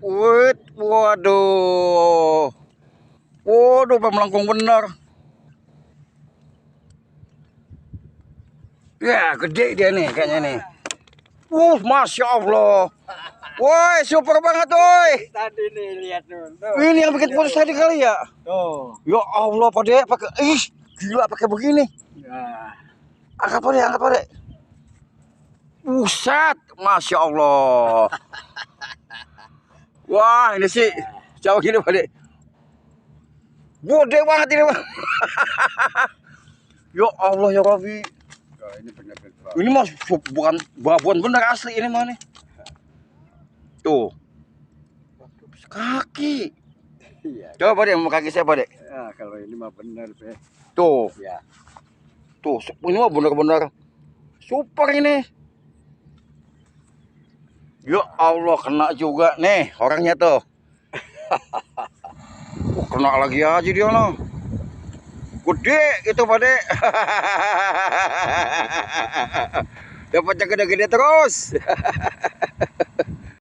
Wait, waduh. Waduh, melengkung bener. Ya, gede dia nih kayaknya nih. Masya Allah. Woi, super banget, woi. Tadi nih lihat tuh. Ini yang bikin putus tadi kali ya? Tuh. Ya Allah, Pade, pakai gila pakai begini. Nah. Angkat Pade, angkat Pade. Buset, Masya Allah. Wah, ini sih jauh gini, Pade. Gede banget ini, Bang. Ya Allah, ya Rabbi. Ini benar-benar. Ini mas bukan babon bener asli ini mah nih. Tuh. Kaki. Iya. Coba deh mau kaki saya, Pak, Dek. Ya, kalau ini mah benar, Be. Tuh. Ya. Tuh, ini mah bener-bener super ini. Ya Allah, kena juga nih orangnya tuh. Kena lagi aja dia loh. Gede itu, Pak, Dek. Dapatnya gede-gede terus.